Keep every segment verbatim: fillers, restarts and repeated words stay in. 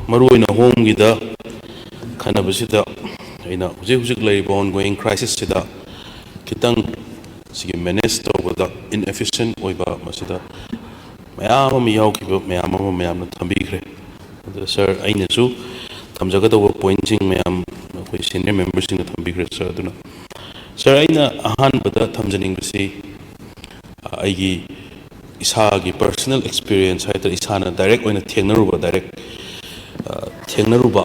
ꯃꯔꯨꯑꯣꯏꯅ ꯍꯣꯝꯒꯤꯗ ꯈꯟꯅꯕꯁꯤꯗ ꯑꯩꯅ ꯍꯧꯖꯤꯛ ꯍꯧꯖꯤꯛ ꯂꯩꯔꯤꯕ ongoing crisisꯁꯤꯗ ꯈꯤꯇꯪ ꯁꯤꯒꯤ manage ꯇꯧꯕꯗ inefficient ꯑꯣꯏꯕ ꯃꯁꯤꯗ ꯃꯌꯥꯝ ꯑꯃ ꯌꯥꯎꯈꯤꯕ ꯃꯌꯥꯝ ꯑꯃ ꯃꯌꯥꯝꯅ ꯊꯝꯕꯤꯈ꯭ꯔꯦ꯫ ꯑꯗꯨꯗ sir, ꯑꯩꯅꯁꯨ ꯊꯝꯖꯒꯗꯧꯕ pointꯁꯤꯡ ꯃꯌꯥꯝ ꯑꯩꯈꯣꯏ senior memberꯁꯤꯡꯅ ꯊꯝꯕꯤꯈ꯭ꯔꯦ sir꯫ ꯑꯗꯨꯅ sir, ꯑꯩꯅ ꯑꯍꯥꯟꯕꯗ ꯊꯝꯖꯅꯤꯡꯕꯁꯤ ꯑꯩꯒꯤ ꯏꯁꯥꯒꯤ personal experience ꯍꯥꯏꯇꯥꯔꯦ, ꯏꯁꯥꯅ direct ꯑꯣꯏꯅ ꯊꯦꯡꯅꯔꯨꯕ, direct ꯊꯦꯡꯅꯔꯨꯕ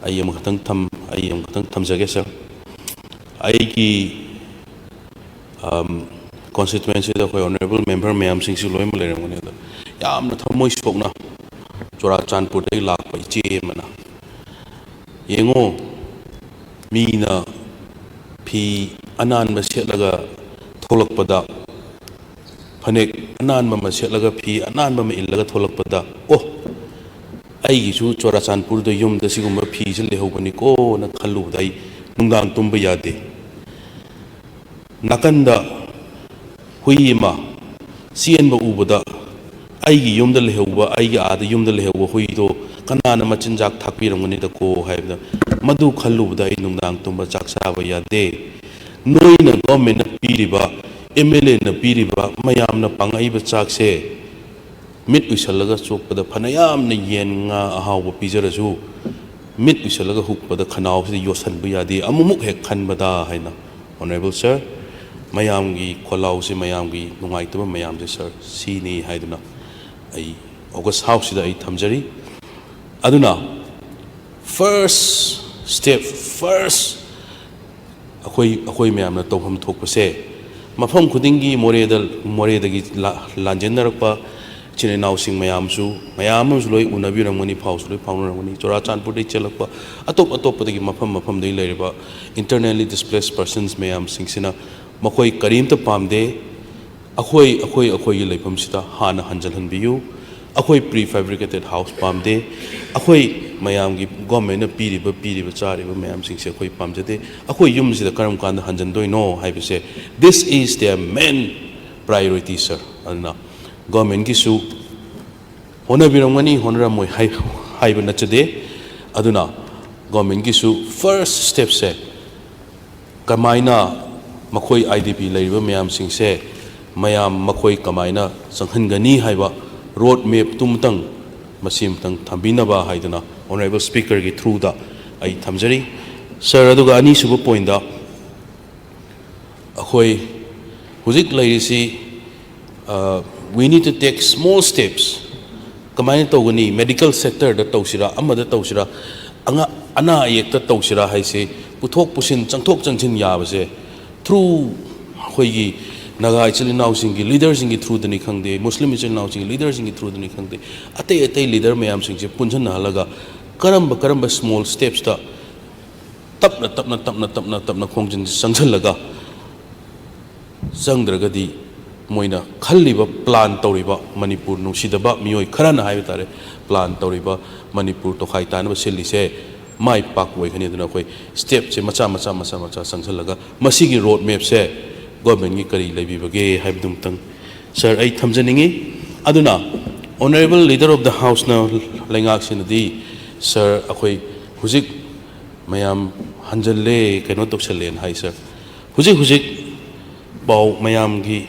ꯑꯩ ꯑꯃꯈꯛꯇꯪ ꯊꯝ ꯑꯩ ꯑꯃꯈꯛꯇꯪ ꯊꯝꯖꯒꯦ sir꯫ ꯑꯩꯒꯤ constituencyꯗ ꯑꯩꯈꯣꯏ honourable member ꯃꯌꯥꯝꯁꯤꯡꯁꯨ ꯂꯣꯏꯅꯃꯛ ꯂꯩꯔꯝꯒꯅꯤ꯫ ꯑꯗꯣ ꯌꯥꯝꯅ ꯊꯃꯣꯏ ꯁꯣꯛꯅ ꯆꯨꯔꯥꯆꯥꯟꯄꯨꯔꯗꯒꯤ ꯂꯥꯛꯄ ꯏꯆꯦ ꯑꯃꯅ, ꯌꯦꯡꯉꯣ, ꯃꯤꯅ ꯐꯤ ꯑꯅꯥꯟꯕ ꯁꯦꯠꯂꯒ ꯊꯣꯛꯂꯛꯄꯗ, ꯐꯅꯦꯛ ꯑꯅꯥꯟꯕ ꯑꯃ ꯁꯦꯠꯂꯒ ꯐꯤ ꯑꯅꯥꯟꯕ ꯑꯃ ꯏꯜꯂꯒ ꯊꯣꯛꯂꯛꯄꯗ, "ꯑꯣ, ꯑꯩꯒꯤꯁꯨ ꯆꯨꯔꯥꯆꯥꯟꯄꯨꯔꯗ ꯌꯨꯝꯗ ꯁꯤꯒꯨꯝꯕ ꯐꯤꯁꯦ ꯂꯩꯍꯧꯕꯅꯤꯀꯣꯅ" ꯈꯜꯂꯨꯕꯗ ꯑꯩ ꯅꯨꯡꯗꯥꯡ ꯇꯨꯝꯕ ꯌꯥꯗꯦ꯫ ꯅꯥꯀꯟꯗ ꯍꯨꯏ ꯑꯃ ꯆꯦꯟꯕ ꯎꯕꯗ, "ꯑꯩꯒꯤ ꯌꯨꯝꯗ ꯂꯩꯍꯧꯕ, ꯑꯩꯒꯤ ꯑꯥꯗ ꯌꯨꯝꯗ ꯂꯩꯍꯧꯕ ꯍꯨꯏꯗꯣ ꯀꯅꯥꯅ ꯃꯆꯤꯟꯖꯥꯛ ꯊꯥꯛꯄꯤꯔꯝꯒꯅꯤꯗꯀꯣ?" ꯍꯥꯏꯕꯗ, ꯃꯗꯨ ꯈꯜꯂꯨꯕꯗ ꯑꯩ ꯅꯨꯡꯗꯥꯡ ꯇꯨꯝꯕ ꯆꯥꯛ ꯆꯥꯕ ꯌꯥꯗꯦ꯫ ꯅꯣꯏꯅ, governmentꯅ ꯄꯤꯔꯤꯕ, MLAꯅ ꯄꯤꯔꯤꯕ, ꯃꯌꯥꯝꯅ ꯄꯥꯡꯉꯛꯏꯕ ꯆꯥꯛꯁꯦ ꯃꯤꯠ ꯎꯏꯁꯜꯂꯒ ꯆꯣꯛꯄꯗ ꯐꯅꯌꯥꯝꯅ ꯌꯦꯟ, ꯉꯥ ꯑꯍꯥꯎꯕ ꯄꯤꯖꯔꯁꯨ, ꯃꯤꯠ ꯎꯏꯁꯜꯂꯒ ꯍꯨꯛꯄꯗ ꯈꯅꯥꯎꯁꯤꯗ ꯌꯣꯠꯁꯟꯕ ꯌꯥꯗꯦ, ꯑꯃꯨꯛꯃꯨꯛ ꯍꯦꯛ ꯈꯟꯕꯗ ꯍꯥꯏꯅ꯫ Honourable sir, ꯃꯌꯥꯝꯒꯤ ꯈꯣꯜꯂꯥꯎꯁꯦ, ꯃꯌꯥꯝꯒꯤ ꯅꯨꯡꯉꯥꯏꯇꯕ ꯃꯌꯥꯝꯁꯦ sir, ꯁꯤꯅꯤ ꯍꯥꯏꯗꯨꯅ ꯑꯩ August Houseꯁꯤꯗ ꯑꯩ ꯊꯝꯖꯔꯤ꯫ ꯑꯗꯨꯅ first step, first ꯑꯩꯈꯣꯏ, ꯑꯩꯈꯣꯏ ꯃꯌꯥꯝꯅ ꯇꯧꯐꯝ ꯊꯣꯛꯄꯁꯦ, ꯃꯐꯝ ꯈꯨꯗꯤꯡꯒꯤ ꯃꯣꯔꯦꯗ, ꯃꯣꯔꯦꯗꯒꯤ ꯂꯥ-, ꯂꯥꯟꯖꯦꯟꯅꯔꯛꯄ ꯏꯆꯤꯟ ꯏꯅꯥꯎꯁꯤꯡ ꯃꯌꯥꯝꯁꯨ, ꯃꯌꯥꯝ ꯑꯃꯁꯨ ꯂꯣꯏ ꯎꯅꯕꯤꯔꯝꯒꯅꯤ, ꯐꯥꯎꯁꯨ ꯂꯣꯏ ꯐꯥꯎꯅꯔꯝꯒꯅꯤ꯫ ꯆꯨꯔꯥꯆꯥꯟꯄꯨꯔꯗꯒꯤ ꯆꯦꯜꯂꯛꯄ, ꯑꯇꯣꯞ ꯑꯇꯣꯞꯄꯗꯒꯤ, ꯃꯐꯝ ꯃꯐꯝꯗꯒꯤ ꯂꯩꯔꯤꯕ internally displaced persons ꯃꯌꯥꯝꯁꯤꯡꯁꯤꯅ ꯃꯈꯣꯏ ꯀꯔꯤꯝꯇ ꯄꯥꯝꯗꯦ꯫ ꯑꯩꯈꯣꯏ, ꯑꯩꯈꯣꯏ, ꯑꯩꯈꯣꯏꯒꯤ ꯂꯩꯐꯝꯁꯤꯗ ꯍꯥꯟꯅ ꯍꯟꯖꯤꯜꯍꯟꯕꯤꯌꯨ꯫ ꯑꯩꯈꯣꯏ prefabricated house ꯄꯥꯝꯗꯦ꯫ ꯑꯩꯈꯣꯏ ꯃꯌꯥꯝꯒꯤ governmentꯅ ꯄꯤꯔꯤꯕ, ꯄꯤꯔꯤꯕ, ꯆꯥꯔꯤꯕ ꯃꯌꯥꯝꯁꯤꯡꯁꯦ ꯑꯩꯈꯣꯏ ꯄꯥꯝꯖꯗꯦ꯫ ꯑꯩꯈꯣꯏ ꯌꯨꯝꯁꯤꯗ ꯀꯔꯝ ꯀꯥꯟꯗ ꯍꯟꯖꯤꯟꯗꯣꯏꯅꯣ ꯍꯥꯏꯕꯁꯦ, this is their main priority, sir꯫ ꯑꯗꯨꯅ governmentꯀꯤꯁꯨ ꯍꯣꯠꯅꯕꯤꯔꯝꯒꯅꯤ, ꯍꯣꯠꯅꯔꯝꯃꯣꯏ ꯍꯥꯏ-, ꯍꯥꯏꯕ ꯅꯠꯆꯗꯦ꯫ ꯑꯗꯨꯅ ꯒꯣꯔꯃꯦꯟꯒꯤꯁꯨ ꯐꯥꯔꯁ ꯁ꯭ꯇꯦꯞꯁꯦ ꯀꯃꯥꯏꯅ ꯃꯈꯣꯏ ꯑꯥꯏ ꯗꯤ ꯄꯤ ꯂꯩꯔꯤꯕ ꯃꯌꯥꯝꯁꯤꯡꯁꯦ ꯃꯌꯥꯝ ꯃꯈꯣꯏ ꯀꯃꯥꯏꯅ ꯆꯪꯍꯟꯒꯅꯤ ꯍꯥꯏꯕ ꯔꯣꯗ ꯃꯦꯞꯇꯨꯃꯇꯪ ꯃꯁꯤꯃꯇꯪ ꯊꯝꯕꯤꯅꯕ ꯍꯥꯏꯗꯨꯅ ꯑꯣꯅꯔꯦꯕꯜ ꯁ꯭ꯄꯤꯀꯔꯒꯤ ꯊ꯭ꯔꯨꯗ ꯑꯩ ꯊꯝꯖꯔꯤ꯫ ꯁꯥꯔ, ꯑꯗꯨꯒ ꯑꯅꯤꯁꯨꯕ ꯄꯣꯏꯟꯗ ꯑꯩꯈꯣꯏ ꯍꯧꯖꯤꯛ ꯂꯩꯔꯤꯁꯤ, we need to take small steps꯫ ꯀꯃꯥꯏꯅ ꯇꯧꯒꯅꯤ? ꯃꯦꯗꯤꯀꯦꯜ ꯁꯦꯛꯇꯔꯗ ꯇꯧꯁꯤꯔꯥ, ꯑꯃꯗ ꯇꯧꯁꯤꯔꯥ, ꯑꯉꯥ-, ꯑꯅꯥ ꯑꯌꯦꯛꯇ ꯇꯧꯁꯤꯔꯥ ꯍꯥꯏꯁꯦ, ꯄꯨꯊꯣꯛ ꯄꯨꯁꯤꯟ, ꯆꯪꯊꯣꯛ ꯆꯪꯁꯤꯟ ꯌꯥꯕꯁꯦ ꯊ꯭ꯔꯨ ꯑꯩꯈꯣꯏꯒꯤ ꯅꯥꯒꯥ ꯏꯆꯤꯜ ꯏꯅꯥꯎꯁꯤꯡꯒꯤ ꯂꯤꯗꯔꯁꯤꯡꯒꯤ ꯊ꯭ꯔꯨꯗꯅꯤ ꯈꯪꯗꯦ, ꯃꯨꯁꯂꯤꯝ ꯏꯆꯤꯜ ꯏꯅꯥꯎꯁꯤꯡꯒꯤ ꯂꯤꯗꯔꯁꯤꯡꯒꯤ ꯊ꯭ꯔꯨꯗꯅꯤ ꯈꯪꯗꯦ, ꯑꯇꯩ ꯑꯇꯩ ꯂꯤꯗꯔ ꯃꯌꯥꯝꯁꯤꯡꯁꯦ ꯄꯨꯟꯁꯤꯟꯅꯍꯜꯂꯒ ꯀꯔꯝꯕ ꯀꯔꯝꯕ ꯁ꯭ꯃꯣꯜ ꯁ꯭ꯇꯦꯞꯁꯇ ꯇꯞꯅ ꯇꯞꯅ ꯇꯞꯅ ꯇꯞꯅ ꯇꯞꯅ ꯈꯣꯡꯖꯤꯟ ꯆꯪꯁꯤꯜꯂꯒ ꯆꯪꯗ꯭ꯔꯒꯗꯤ ꯃꯣꯏꯅ ꯈꯜꯂꯤꯕ, ꯄ꯭ꯂꯥꯟ ꯇꯧꯔꯤꯕ, ꯃꯅꯤꯄꯨꯔ ꯅꯨꯡꯁꯤꯗꯕ ꯃꯤꯑꯣꯏ ꯈꯔꯅ ꯍꯥꯏꯕ ꯇꯥꯔꯦ, ꯄ꯭ꯂꯥꯟ ꯇꯧꯔꯤꯕ, ꯃꯅꯤꯄꯨꯔ ꯇꯣꯈꯥꯏ ꯇꯥꯅꯕ ꯁꯤꯜꯂꯤꯁꯦ ꯃꯥꯏ ꯄꯥꯛꯄ ꯑꯣꯏꯒꯅꯤ꯫ ꯑꯗꯨꯅ ꯑꯩꯈꯣꯏ ꯁ꯭ꯇꯦꯞꯁꯦ ꯃꯆꯥ ꯃꯆꯥ ꯃꯆꯥ ꯃꯆꯥ ꯆꯪꯁꯤꯜꯂꯒ ꯃꯁꯤꯒꯤ ꯔꯣꯗ ꯃꯦꯞꯁꯦ ꯒꯣꯔꯃꯦꯟꯒꯤ ꯀꯔꯤ ꯂꯩꯕꯤꯕꯒꯦ ꯍꯥꯏꯕꯗꯨꯃꯇꯪ ꯁꯥꯔ ꯑꯩ ꯊꯝꯖꯅꯤꯡꯉꯤ꯫ ꯑꯗꯨꯅ Honourable Leader of the Houseꯅ ꯂꯩꯉꯥꯛꯁꯤꯅꯗꯤ ꯁꯥꯔ ꯑꯩꯈꯣꯏ ꯍꯧꯖꯤꯛ ꯃꯌꯥꯝ ꯍꯟꯖꯜꯂꯦ, ꯀꯩꯅꯣ ꯇꯧꯁꯜꯂꯦꯅ ꯍꯥꯏ ꯁꯥꯔ꯫ ꯍꯧꯖꯤꯛ ꯍꯧꯖꯤꯛ ꯄꯥꯎ ꯃꯌꯥꯝꯒꯤ,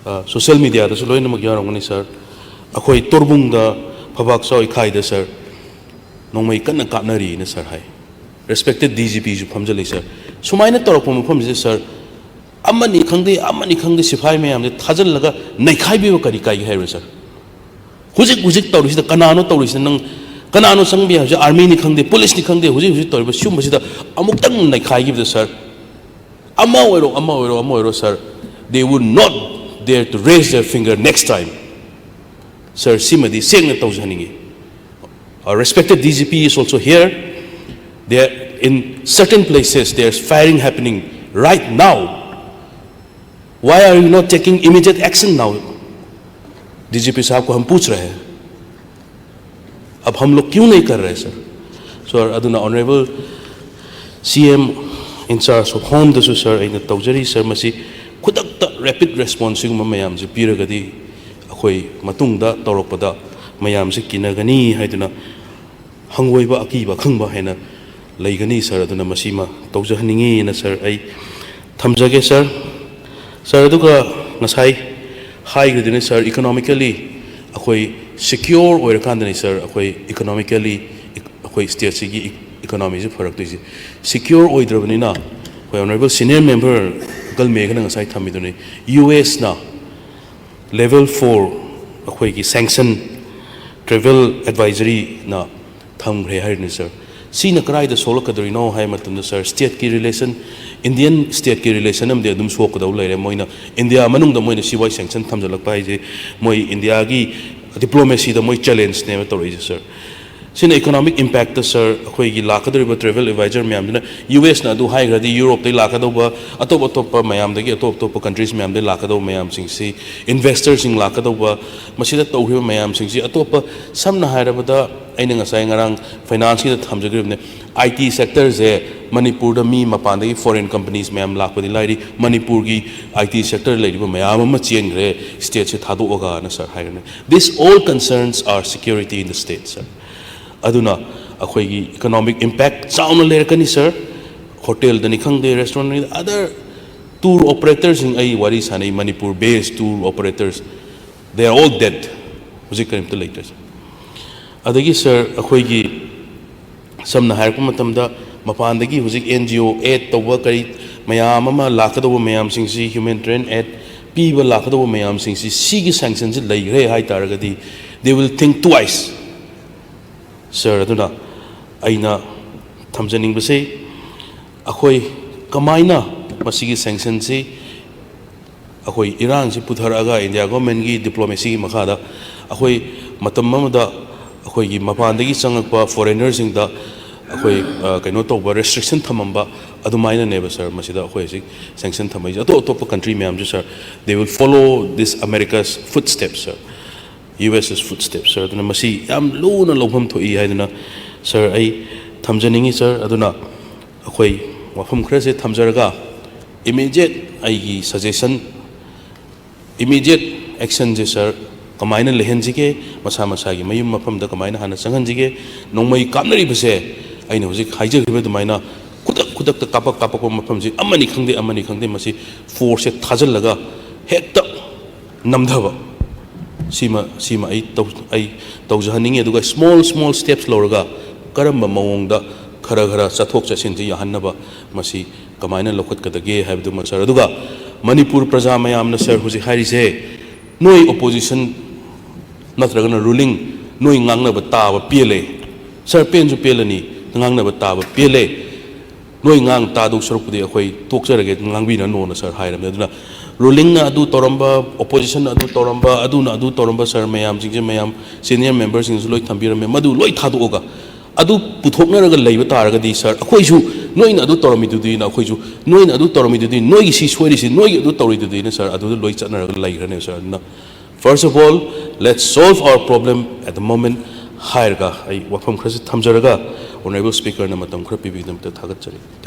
ꯑ, ꯁꯣꯁꯤꯌꯦꯜ ꯃꯤꯗꯤꯌꯥꯗꯁꯨ ꯂꯣꯏꯅꯃꯛ ꯌꯥꯎꯔꯝꯒꯅꯤ ꯁꯥꯔ, ꯑꯩꯈꯣꯏ ꯇꯣꯔꯕꯨꯡꯗ ꯐꯕꯥꯛ ꯆꯥꯎꯏꯈꯥꯏꯗ ꯁꯥꯔ ꯅꯣꯡꯃꯩ ꯀꯟꯅ ꯀꯥꯞꯅꯔꯤꯅ ꯁꯥꯔ ꯍꯥꯏ꯫ ꯔꯦꯁꯄꯦꯛꯇꯦꯠ ꯗꯤ ꯖꯤ ꯄꯤꯁꯨ ꯐꯝꯖꯜꯂꯤ ꯁꯥꯔ꯫ ꯁꯨꯃꯥꯏꯅ ꯇꯧꯔꯛꯄ ꯃꯐꯝꯁꯤꯗ ꯁꯥꯔ, ꯑꯃꯅꯤ ꯈꯪꯗꯦ, ꯑꯃꯅꯤ ꯈꯪꯗꯦ, ꯁꯤꯐꯥꯏ ꯃꯌꯥꯝꯁꯦ ꯊꯥꯖꯤꯜꯂꯒ ꯅꯩꯈꯥꯏꯕꯤꯕ ꯀꯔꯤ ꯀꯥꯏꯒꯦ ꯍꯥꯏꯕ꯭ꯔꯥ ꯁꯥꯔ? ꯍꯧꯖꯤꯛ ꯍꯧꯖꯤꯛ ꯇꯧꯔꯤꯁꯤꯗ ꯀꯅꯥꯅꯣ ꯇꯧꯔꯤꯁꯤꯅ? ꯅꯪ ꯀꯅꯥꯅꯣ ꯆꯪꯕ ꯌꯥꯏ? ꯍꯧꯖꯤꯛ ꯑꯥꯔꯃꯤꯅꯤ ꯈꯪꯗꯦ, ꯄꯨꯂꯤꯁꯅꯤ ꯈꯪꯗꯦ, ꯍꯧꯖꯤꯛ ꯍꯧꯖꯤꯛ ꯇꯧꯔꯤꯕ ꯁꯤꯒꯨꯝꯕꯁꯤꯗ ꯑꯃꯨꯛꯇꯪ ꯅꯩꯈꯥꯏꯈꯤꯕꯗ ꯁꯥꯔ, ꯑꯃ ꯑꯣꯏꯔꯣ, ꯑꯃ ꯑꯣꯏꯔꯣ, ꯑꯃ ꯑꯣꯏꯔꯣ ꯁꯥꯔ, they would not dare to raise their finger next time꯫ ꯁꯥꯔ, ꯁꯤꯃꯗꯤ ꯁꯦꯡꯅ ꯇꯧꯖꯍꯟꯅꯤꯡꯉꯤ꯫ Our respected D G P is also here. There, in certain places, there's firing happening right now. Why are you not taking immediate action now? D G P साहब को हम पूछ रहे हैं, अब हम लोग क्यों नहीं कर रहे सर? सर, ꯑꯗꯨꯅ Honourable C M in charge of Homeꯗꯁꯨ ꯁꯥꯔ ꯑꯩꯅ ꯇꯧꯖꯔꯤ ꯁꯥꯔ, ꯃꯁꯤ ꯈꯨꯗꯛꯇ rapid response ꯁꯤꯒꯨꯝꯕ ꯃꯌꯥꯝꯁꯤ ꯄꯤꯔꯒꯗꯤ ꯑꯩꯈꯣꯏ ꯃꯇꯨꯡꯗ ꯇꯧꯔꯛꯄꯗ ꯃꯌꯥꯝꯁꯦ ꯀꯤꯅꯒꯅꯤ ꯍꯥꯏꯗꯨꯅ ꯍꯪꯒꯣꯏꯕ, ꯑꯀꯤꯕ, ꯑꯈꯪꯕ ꯍꯥꯏꯅ ꯂꯩꯒꯅꯤ, ꯁꯥꯔ꯫ ꯑꯗꯨꯅ ꯃꯁꯤꯃ ꯇꯧꯖꯍꯟꯅꯤꯡꯉꯤꯅ, ꯁꯥꯔ, ꯑꯩ ꯊꯝꯖꯒꯦ, ꯁꯥꯔ꯫ ꯁꯥꯔ, ꯑꯗꯨꯒ ꯉꯁꯥꯏ ꯍꯥꯏꯈ꯭ꯔꯗꯨꯅꯤ, ꯁꯥꯔ, economically ꯑꯩꯈꯣꯏ secure ꯑꯣꯏꯔꯀꯥꯟꯗꯅꯤ, ꯁꯥꯔ, ꯑꯩꯈꯣꯏ economically ꯑꯩꯈꯣꯏ stateꯁꯤꯒꯤ economyꯁꯤ ꯐꯔꯛꯇꯣꯏꯁꯦ꯫ Secure ꯑꯣꯏꯗ꯭ꯔꯕꯅꯤꯅ ꯑꯩꯈꯣꯏ honourable senior member ꯑꯀꯜ ꯃꯦꯘꯅ ꯉꯁꯥꯏ ꯊꯝꯃꯤꯗꯨꯅꯤ, ꯌꯨ ꯑꯦꯁꯅ level four ꯑꯩꯈꯣꯏꯒꯤ sanction, travel advisoryꯅ ꯊꯝꯈ꯭ꯔꯦ ꯍꯥꯏꯔꯤꯅꯤ, ꯁꯥꯔ꯫ ꯁꯤꯅ ꯀꯗꯥꯏꯗ ꯁꯣꯛꯂꯛꯀꯗꯧꯔꯤꯅꯣ ꯍꯥꯏꯕ ꯃꯇꯝꯗ, ꯁꯥꯔ, stateꯀꯤ relation, Indian stateꯀꯤ relation ꯑꯃꯗꯤ ꯑꯗꯨꯝ ꯁꯣꯛꯀꯗꯧ ꯂꯩꯔꯦ꯫ ꯃꯣꯏꯅ ꯏꯟꯗꯤꯌꯥ ꯃꯅꯨꯡꯗ ꯃꯣꯏꯅ ꯁꯤꯐꯥꯎ sanction ꯊꯝꯖꯤꯜꯂꯛꯄ ꯍꯥꯏꯁꯦ, ꯃꯣꯏ ꯏꯟꯗꯤꯌꯥꯒꯤ diplomacyꯗ ꯃꯣꯏ challengeꯅꯦꯕ ꯇꯧꯔꯛꯏꯁꯦ, ꯁꯥꯔ꯫ ꯁꯤꯅ economic impactꯇ, ꯁꯥꯔ, ꯑꯩꯈꯣꯏꯒꯤ ꯂꯥꯛꯀꯗꯧꯔꯤꯕ travel advisor ꯃꯌꯥꯝꯗꯨꯅ, ꯌꯨ ꯑꯦꯁꯅ ꯑꯗꯨ ꯍꯥꯏꯈ꯭ꯔꯗꯤ, ꯌꯨꯔꯣꯞꯇꯒꯤ ꯂꯥꯛꯀꯗꯧꯕ, ꯑꯇꯣꯞ ꯑꯇꯣꯞꯄ ꯃꯌꯥꯝꯗꯒꯤ, ꯑꯇꯣꯞ ꯑꯇꯣꯞꯄ countries ꯃꯌꯥꯝꯗꯒꯤ ꯂꯥꯛꯀꯗꯧꯕ ꯃꯌꯥꯝꯁꯤꯡꯁꯤ, investorꯁꯤꯡ ꯂꯥꯛꯀꯗꯧꯕ, ꯃꯁꯤꯗ ꯇꯧꯈ꯭ꯔꯤꯕ ꯃꯌꯥꯝꯁꯤꯡꯁꯤ ꯑꯇꯣꯞꯄ, ꯁꯝꯅ ꯍꯥꯏꯔꯕꯗ, ꯑꯩꯅ ꯉꯁꯥꯏ ꯉꯔꯥꯡ financeꯀꯤꯗ ꯊꯝꯖꯈ꯭ꯔꯤꯕꯅꯦ, I T sectorꯁꯦ ꯃꯅꯤꯄꯨꯔꯗ ꯃꯤ ꯃꯄꯥꯟꯗꯒꯤ foreign companies ꯃꯌꯥꯝ ꯂꯥꯛꯄꯗꯤ ꯂꯥꯏꯔꯤ, ꯃꯅꯤꯄꯨꯔꯒꯤ I T sector ꯂꯩꯔꯤꯕ ꯃꯌꯥꯝ ꯑꯃ ꯆꯦꯟꯈ꯭ꯔꯦ stateꯁꯦ ꯊꯥꯗꯣꯛꯑꯒꯅ, ꯁꯥꯔ, ꯍꯥꯏꯔꯅꯤ꯫ This all concerns our security in the state, sir. ꯑꯗꯨꯅ ꯑꯩꯈꯣꯏꯒꯤ economic impact ꯆꯥꯎꯅ ꯂꯩꯔꯛꯀꯅꯤ, ꯁꯥꯔ꯫ Hotelꯗꯅꯤ ꯈꯪꯗꯦ, restaurantꯅꯤ, other tour operatorꯁꯤꯡ, ꯑꯩ ꯋꯥꯔꯤ ꯁꯥꯟꯅꯩ, Manipur based tour operators, they are all dead. ꯍꯧꯖꯤꯛ ꯀꯔꯤꯝꯇ ꯂꯩꯇ꯭ꯔꯦ, ꯁꯥꯔ꯫ ꯑꯗꯒꯤ, ꯁꯥꯔ, ꯑꯩꯈꯣꯏꯒꯤ ꯁꯝꯅ ꯍꯥꯏꯔꯛꯄ ꯃꯇꯝꯗ, ꯃꯄꯥꯟꯗꯒꯤ ꯍꯧꯖꯤꯛ N G O aid ꯇꯧꯕ ꯀꯔꯤ ꯃꯌꯥꯝ ꯑꯃ ꯂꯥꯛꯀꯗꯧꯕ ꯃꯌꯥꯝꯁꯤꯡꯁꯤ, humanitarian aid ꯄꯤꯕ ꯂꯥꯛꯀꯗꯧꯕ ꯃꯌꯥꯝꯁꯤꯡꯁꯤ, ꯁꯤꯒꯤ sanctionꯁꯤ ꯂꯩꯈ꯭ꯔꯦ ꯍꯥꯏ ꯇꯥꯔꯒꯗꯤ, they will think twice, ꯁꯥꯔ꯫ ꯑꯗꯨꯅ ꯑꯩꯅ ꯊꯝꯖꯅꯤꯡꯕꯁꯤ, ꯑꯩꯈꯣꯏ ꯀꯃꯥꯏꯅ ꯃꯁꯤꯒꯤ sanctionꯁꯤ ꯑꯩꯈꯣꯏ ꯏꯔꯥꯡꯁꯤ ꯄꯨꯊꯔꯛꯑꯒ, ꯏꯟꯗꯤꯌꯥ governmentꯀꯤ diplomacyꯒꯤ ꯃꯈꯥꯗ ꯑꯩꯈꯣꯏ ꯃꯇꯝ ꯑꯃꯗ ꯑꯩꯈꯣꯏꯒꯤ ꯃꯄꯥꯟꯗꯒꯤ ꯆꯪꯉꯛꯄ foreignerꯁꯤꯡꯗ ꯑꯩꯈꯣꯏ, ꯑ, ꯀꯩꯅꯣ ꯇꯧꯕ, restriction ꯊꯝꯃꯝꯕ ꯑꯗꯨꯃꯥꯏꯅꯅꯦꯕ, ꯁꯥꯔ, ꯃꯁꯤꯗ ꯑꯩꯈꯣꯏ ꯍꯧꯖꯤꯛ sanction ꯊꯝꯃꯛꯏꯁꯦ꯫ ꯑꯇꯣꯞ ꯑꯇꯣꯞꯄ country ꯃꯌꯥꯝꯁꯨ, ꯁꯥꯔ, they will follow this America's footsteps, sir, U S's footsteps, sir꯫ ꯑꯗꯨꯅ ꯃꯁꯤ ꯌꯥꯝ ꯂꯨꯅ ꯂꯧꯐꯝ ꯊꯣꯛꯏ ꯍꯥꯏꯗꯨꯅ, ꯁꯥꯔ, ꯑꯩ ꯊꯝꯖꯅꯤꯡꯉꯤ, ꯁꯥꯔ꯫ ꯑꯗꯨꯅ ꯑꯩꯈꯣꯏ ꯋꯥꯐꯝ ꯈꯔꯁꯦ ꯊꯝꯖꯔꯒ, immediate ꯑꯩꯒꯤ suggestion, immediate actionꯁꯦ, ꯁꯥꯔ, ꯀꯃꯥꯏꯅ ꯂꯩꯍꯟꯁꯤꯒꯦ, ꯃꯁꯥ ꯃꯁꯥꯒꯤ ꯃꯌꯨꯝ ꯃꯐꯝꯗ ꯀꯃꯥꯏꯅ ꯍꯥꯟꯅ ꯆꯪꯍꯟꯁꯤꯒꯦ, ꯅꯣꯡꯃꯩ ꯀꯥꯞꯅꯔꯤꯕꯁꯦ ꯑꯩꯅ ꯍꯧꯖꯤꯛ ꯍꯥꯏꯖꯈꯤꯕ ꯑꯗꯨꯃꯥꯏꯅ ꯈꯨꯗꯛ ꯈꯨꯗꯛꯇ ꯀꯥꯞꯄꯛ ꯀꯥꯞꯄꯛꯄ ꯃꯐꯝꯁꯤ ꯑꯃꯅꯤ ꯈꯪꯗꯦ ꯑꯃꯅꯤ ꯈꯪꯗꯦ ꯃꯁꯤ ꯐꯣꯔꯁꯁꯦ ꯊꯥꯖꯤꯜꯂꯒ ꯍꯦꯛꯇ ꯅꯝꯊꯕ, ꯁꯤꯃ ꯁꯤꯃ ꯑꯩ ꯇꯧ ꯑꯩ ꯇꯧꯖꯍꯟꯅꯤꯡꯉꯤ꯫ ꯑꯗꯨꯒ small small steps ꯂꯧꯔꯒ ꯀꯔꯝꯕ ꯃꯑꯣꯡꯗ ꯈꯔ ꯈꯔ ꯆꯠꯊꯣꯛ ꯆꯠꯁꯤꯟꯁꯤ ꯌꯥꯍꯟꯅꯕ ꯃꯁꯤ ꯀꯃꯥꯏꯅ ꯂꯧꯈꯠꯀꯗꯒꯦ ꯍꯥꯏꯕꯗꯨꯃ ꯁꯥꯔ꯫ ꯑꯗꯨꯒ ꯃꯅꯤꯄꯨꯔ ꯄ꯭ꯔꯖꯥ ꯃꯌꯥꯝꯅ ꯁꯥꯔ ꯍꯧꯖꯤꯛ ꯍꯥꯏꯔꯤꯁꯦ, ꯅꯣꯏ opposition ꯅꯠꯇ꯭ꯔꯒꯅ ruling, ꯅꯣꯏ ꯉꯥꯡꯅꯕ ꯇꯥꯕ ꯄꯦꯜꯂꯦ꯫ ꯁꯥꯔ, ꯄꯦꯟꯁꯨ ꯄꯦꯜꯂꯅꯤ, ꯉꯥꯡꯅꯕ ꯇꯥꯕ ꯄꯦꯜꯂꯦ꯫ ꯅꯣꯏ ꯉꯥꯡ ꯇꯥꯗꯧ ꯁꯔꯨꯛꯄꯨꯗꯤ ꯑꯩꯈꯣꯏ ꯇꯣꯛꯆꯔꯒꯦ, ꯉꯥꯡꯕꯤꯔꯅꯣꯅ ꯁꯥꯔ ꯍꯥꯏꯔꯝꯃꯦ꯫ ꯑꯗꯨꯅ rulingꯅ ꯑꯗꯨ ꯇꯧꯔꯝꯕ, oppositionꯅ ꯑꯗꯨ ꯇꯧꯔꯝꯕ, ꯑꯗꯨꯅ ꯑꯗꯨ ꯇꯧꯔꯝꯕ, ꯁꯥꯔ ꯃꯌꯥꯝꯁꯤꯡꯁꯦ, ꯃꯌꯥꯝ senior memberꯁꯤꯡꯁꯨ ꯂꯣꯏ ꯊꯝꯕꯤꯔꯝꯃꯦ, ꯃꯗꯨ ꯂꯣꯏ ꯊꯥꯗꯣꯛꯑꯒ ꯑꯗꯨ ꯄꯨꯊꯣꯛꯅꯔꯒ ꯂꯩꯕ ꯇꯥꯔꯒꯗꯤ ꯁꯥꯔ, ꯑꯩꯈꯣꯏꯁꯨ ꯅꯣꯏꯅ ꯑꯗꯨ ꯇꯧꯔꯝꯃꯤꯗꯨꯗꯤꯅ, ꯑꯩꯈꯣꯏꯁꯨ ꯅꯣꯏꯅ ꯑꯗꯨ ꯇꯧꯔꯝꯃꯤꯗꯨꯗꯤ, ꯅꯣꯏꯒꯤ ꯁꯤ ꯁꯣꯏꯔꯤꯁꯤ, ꯅꯣꯏꯒꯤ ꯑꯗꯨ ꯇꯧꯔꯤꯗꯨꯗꯤꯅ ꯁꯥꯔ, ꯑꯗꯨꯗ ꯂꯣꯏ ꯆꯠꯅꯔꯒ ꯂꯩꯈ꯭ꯔꯅꯦꯕ ꯁꯥꯔ꯫ ꯑꯗꯨꯅ first of all, let's solve our problem at the moment ꯍꯥꯏꯔꯒ ꯑꯩ ꯋꯥꯐꯝ ꯈꯔꯁꯤ ꯊꯝꯖꯔꯒ Honourable Speakerꯅ ꯃꯇꯝ ꯈꯔ ꯄꯤꯕꯤꯕꯒꯤꯗꯃꯛꯇ ꯊꯥꯒꯠꯆꯔꯤ꯫ Thank you꯫